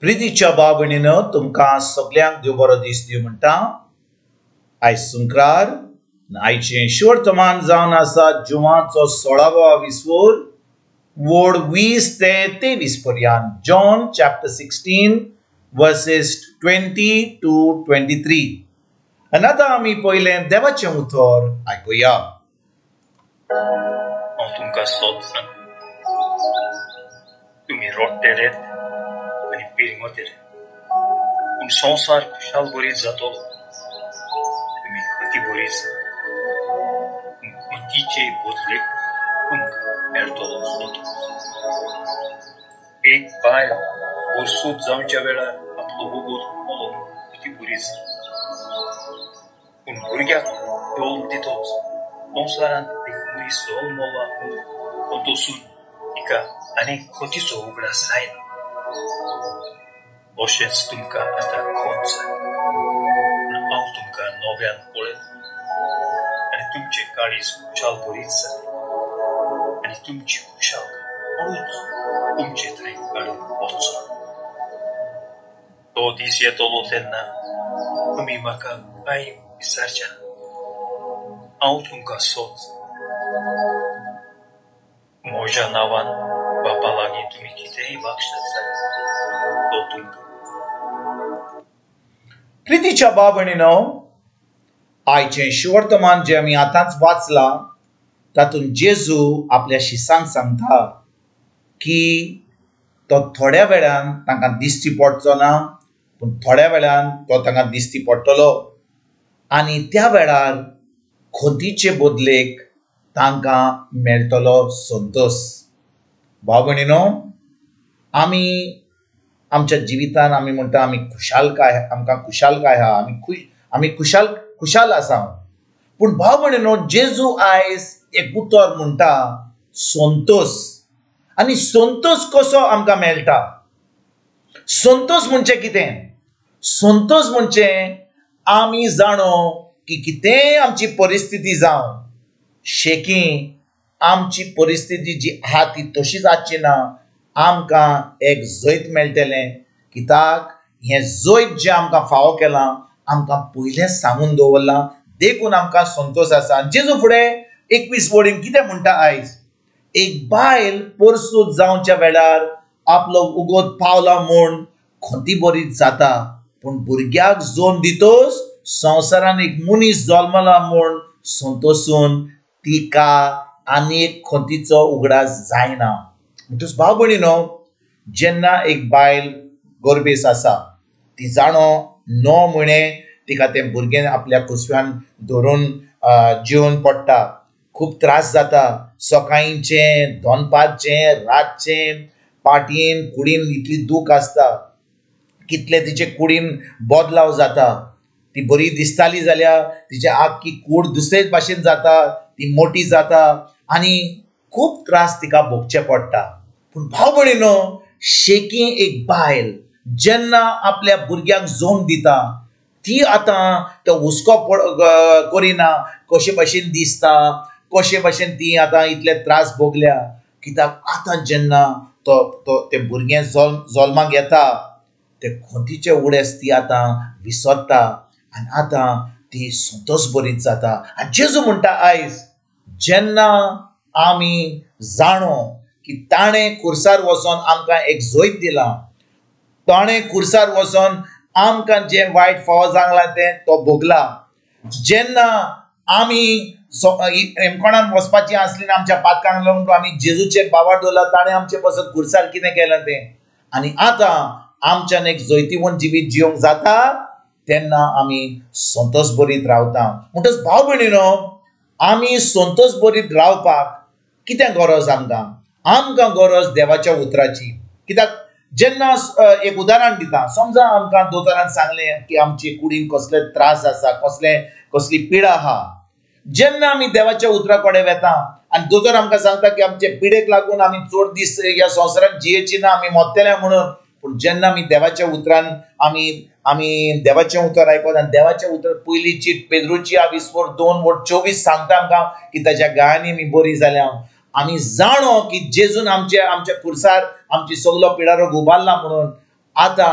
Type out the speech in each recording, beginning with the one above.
प्रितीच्या भाव भयणीनो, तुमकां सगल्यांक देव बरो दीस दिवं म्हणटा. आयज शुक्रार, आयचें शिवर्तमान जावन आसा जुवाचो 16वो विसवोर, वोड 20 ते 23 पर्यंत. John chapter 16 verses 20 to 23. आनी आतां आमी पयलें देवाचें उतर आयकुया. हांव तुमकां सोद सांगता, तुमी रोडटेरेत आनी पिरंगतेरेत, पूण संवसार खुशाल बरीच जातलो. तुमी खती बरीच जातले, पूण खतीचे बदलेक तुमकां मेळटलो सोदो. एक बायल वर्सूद जावच्या वेळार आपलो वोगोत उलो खती बरीच जाता, पूण भुरग्याक जल्म दितोच संवसारांत एक मनीस जल्मला म्हूण खंतोसून तिका आनी खतीचो उगडास जायना. तशेंच तुमकां आतां खत जाय, पूण हांव तुमकां नव्यान पळयतलो आनी तुमचें काळीज खुशाल बरीच जातलें आनी तुमची खुशालकाय कोणूच तुमचे थंय काडून वचचो. तो दीस येतलो तेन्ना तुमी म्हाका कांय विचारचे ना. हांव तुमकां सोद, म्हज्या नांवान बापा लागीं तुमी कितेंय मागशात जाल्यार तो तुमकां. प्रितीच्या भाव भयणीनो, आयचें शिवर्तमान जें आमी आतांच वाचलां तातूंत जेजू आपल्या शिसांक सांगता की तो थोड्या वेळान तांकां दिश्टी पडचो ना, पूण थोड्या वेळान तो तांकां दिश्टी पडटलो आनी त्या वेळार खंतीचे बदलेक तांकां मेळटलो संतोष. भाव भयणीनो, आमी आमच्या जिवितान आमी म्हणटा आमी खुशालकाय, आमकां खुशालकाय आहा, आमी खुशाल खुशाल आसा. पूण भाव भयणीनो, जेजू आयज एक उतर म्हणटा संतोष. आनी संतोष कसो आमकां मेळटा? संतोष म्हणजे कितें? संतोष म्हणजे आमी जाणो की कितेंय आमची परिस्थिती जावं, शेकी आमची परिस्थिती जी आहा ती तशीच आसची ना, आमकां एक जैत मेळटलें. कित्याक हें जैत जें आमकां फावो केलां आमकां पयलेंच सांगून दवरलां, देखून आमकां संतोष आसा. जेजू फुडें 21 वडीन कितें म्हणटा आयज? एक बायल परसूद जावच्या वेळार आपलो उगोत पावला म्हूण खंती बरीच जाता, पूण भुरग्याक जल्म दितोच संवसारान एक मनीस जल्मला म्हूण संतोषून तिका आनी एक खंतीचो उगडास जायना. म्हणटच भाव भयणीनो, जेन्ना एक बायल गर्भेस आसा, ती जाणो 9 म्हयने तिका तें भुरगें आपल्या कुसव्यान धरून जेवन पडटा, खूब त्रास जाता. सकाळचें, दनपारचें, रातचें, पाटयेन कुडीन इतली दूख आसता, कितले तिचे कुडीन बदलाव जाता. ती बरी दिसताली जाल्यार तिचे आख्खी कूड दुसरेच भाशेन जाता, ती मोटी जाता आनी खूब त्रास तिका भोगचे पडटा. पूण भाव भयणीनो, शेकी एक बायल जेन्ना आपल्या भुरग्यांक जल्म दिता, ती आतां तो हुस्को करिना कशे भाशेन दिसता, कशे भाशेन ती आतां इतले त्रास भोगल्या. कित्याक आतां जेन्ना तो तो तें भुरगें जल्माक येता, ते खंतीचे उडेस ती आतां विसरता आनी आतां ती संतोष बरीच जाता. आनी जेजू म्हणटा आयज, जेन्ना आमी जाणो की ताणें खुर्सार वचोन आमकां एक जैत दिलां, ताणें खुर्सार वचोन आमकां जें वायट फावो जांगलां तें तो भोगला, जेन्ना आमी हेमकोणान वचपाची आसली ना आमच्या पातकांक लागून आमी जेजूचेर बावार दवरला, ताणें आमचे पासत खुर्सार कितें केलां तें, आनी आतां आमच्यान एक जैतिवंत जिवीत जिवंक जाता, तेन्ना आमी संतोष बरीत रावता. म्हणटच भाव भयणीनो, आमी संतोष बरीत रावपाक कितें गरज आमकां? आमकां गरज देवाच्या उतराची. कित्याक जेन्ना एक उदाहरण दिता, समजा आमकां दोतोरान सांगलें की आमचे कुडीन कसले त्रास आसा, कसले कसली पिडा आहा, जेन्ना आमी देवाच्या उतरा कडेन वेता आनी दोतोर आमकां सांगता की आमचे पिडेक लागून आमी चड दीस ह्या संवसारांत जियेची ना, आमी मरतले म्हणून, पूण जेन्ना आमी देवाच्या उतरान आमी आमी देवाचें उतर आयकत आनी देवाचें उतर पयली चीट पेद्रूची आविस्वर 2:24 सांगता आमकां की ताच्या गायांनी आमी बरी जाल्या. आमी जाणो की जेजून आमचे आमच्या खुर्सार आमची सगलो पिडारो उबारला म्हणून आतां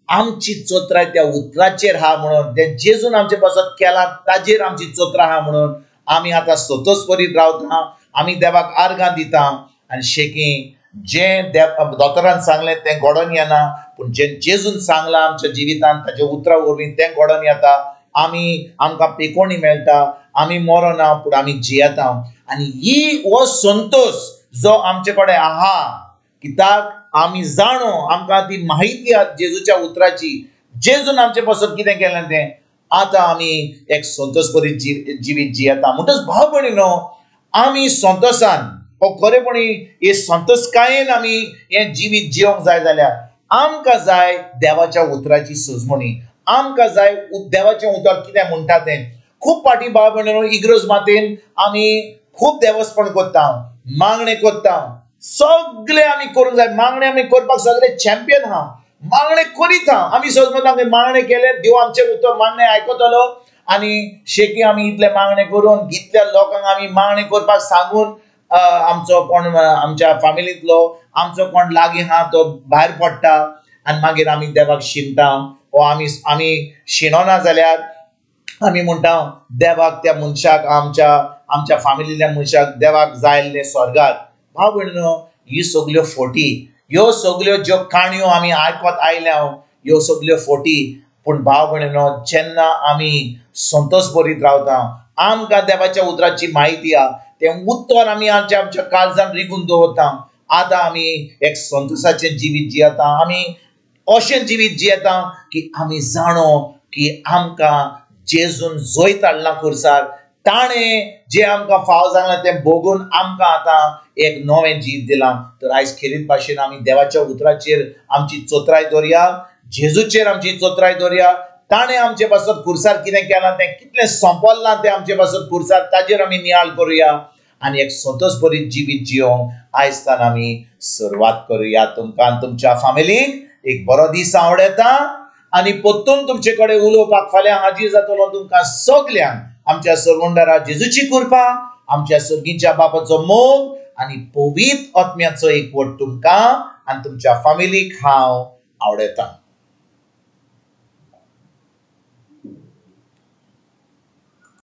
आमची चोत्राय त्या उतराचेर आहा म्हणून, तें जेजून आमचे पासत केलां ताजेर आमची चोत्रां आहा म्हणून आमी आतां संतोष भरीत रावता. आमी देवाक आर्गां दिता आनी शेकी जें दोतोरान सांगलें तें घडोवन येना, पूण जें जेजून सांगलां आमच्या जिवितान ताच्या उतरां वरवीं तें घडोवन येता. आमी आमकां पिकोणी मेळटा, आमी मरना पूण आमी जियेता. आनी ही हो संतोष जो आमचे कडेन आहा, कित्याक आमी जाणो, आमकां ती माहिती आहा जेजूच्या उतराची, जेजून आमचे पासत कितें केलें तें, आतां आमी एक संतोष भरीत जिवीत जियेता. म्हणटच भाव भयणीनो, आमी संतोषान हो खरेपणी हे संतोषकायेन आमी हें जिवीत जियोंक जाय जाल्यार आमकां जाय देवाच्या उतराची सजमणी, आमकां जाय देवाचें उतर कितें म्हणटा तें. खूब फावटी भाव भयणीनो इग्रोज मातेन आमी खूब देवस्पण करता, मागणें करता, सगळें आमी करूंक जाय. मागणें आमी करपाक सगळे चॅम्पियन आहा, मागणें करीत आहा. आमी सजमता मागणें केलें, देव आमचें उतर मागणें आयकतलो आनी शेकी आमी इतलें मागणें करून इतल्या लोकांक आमी मागणें करपाक सांगून आमचो कोण आमच्या फामिलींतलो आमचो कोण लागीं आहा तो भायर पडटा आनी मागीर आमी देवाक शिणटा वो आमी आमी शिणोना जाल्यार आमी म्हणटा देवाक त्या मनशाक आमच्या आमच्या फामिलींतल्या मनशाक देवाक जाय आसलें स्वर्गार. भाव भयणीनो, ही सगल्यो फोटी, ह्यो सगल्यो ज्यो काणयो आमी आयकत आयल्या ह्यो सगल्यो फोटी. पूण भाव भयणीनो, जेन्ना आमी संतोष भरीत रावता, आमकां देवाच्या उतराची म्हायती आहा, तें उतर आमी आमच्या आमच्या काळजान रिगून दवरता. आतां आमी एक संतोषाचें जिवीत जियेता. आमी अशें जिवीत जियेता की आमी जाणो की आमकां जेजून जैत हाडलां खुर्सार, ताणें जें आमकां फाव जालां तें भोगून आमकां आतां एक नवें जिवीत दिलां. तर आयज खेरीत भाशेन आमी देवाच्या उतराचेर आमची चोत्राय दवरया, जेजूचेर आमची चोत्राय दवरया. ताणें आमचे पासत खुर्सार कितें केलां तें, कितलें सोंपल्लां तें आमचे पासत खुर्सार, ताजेर आमी नियाळ करुया आनी एक संतोष भरीत जिवीत जियोंक आयज तान आमी सुरवात करुया. तुमकां आनी तुमच्या फामिलीक एक बरो दीस आवडटा आनी परतून तुमचे कडेन उलोवपाक फाल्यां हाजीर जातलो. तुमकां सगल्यांक आमच्या सरवंडारा जेजूची कृपा, आमच्या सर्गीच्या बापाचो मोग आनी पवित्र आत्म्याचो एकवट तुमकां आनी तुमच्या फामिलीक हांव आवडटा.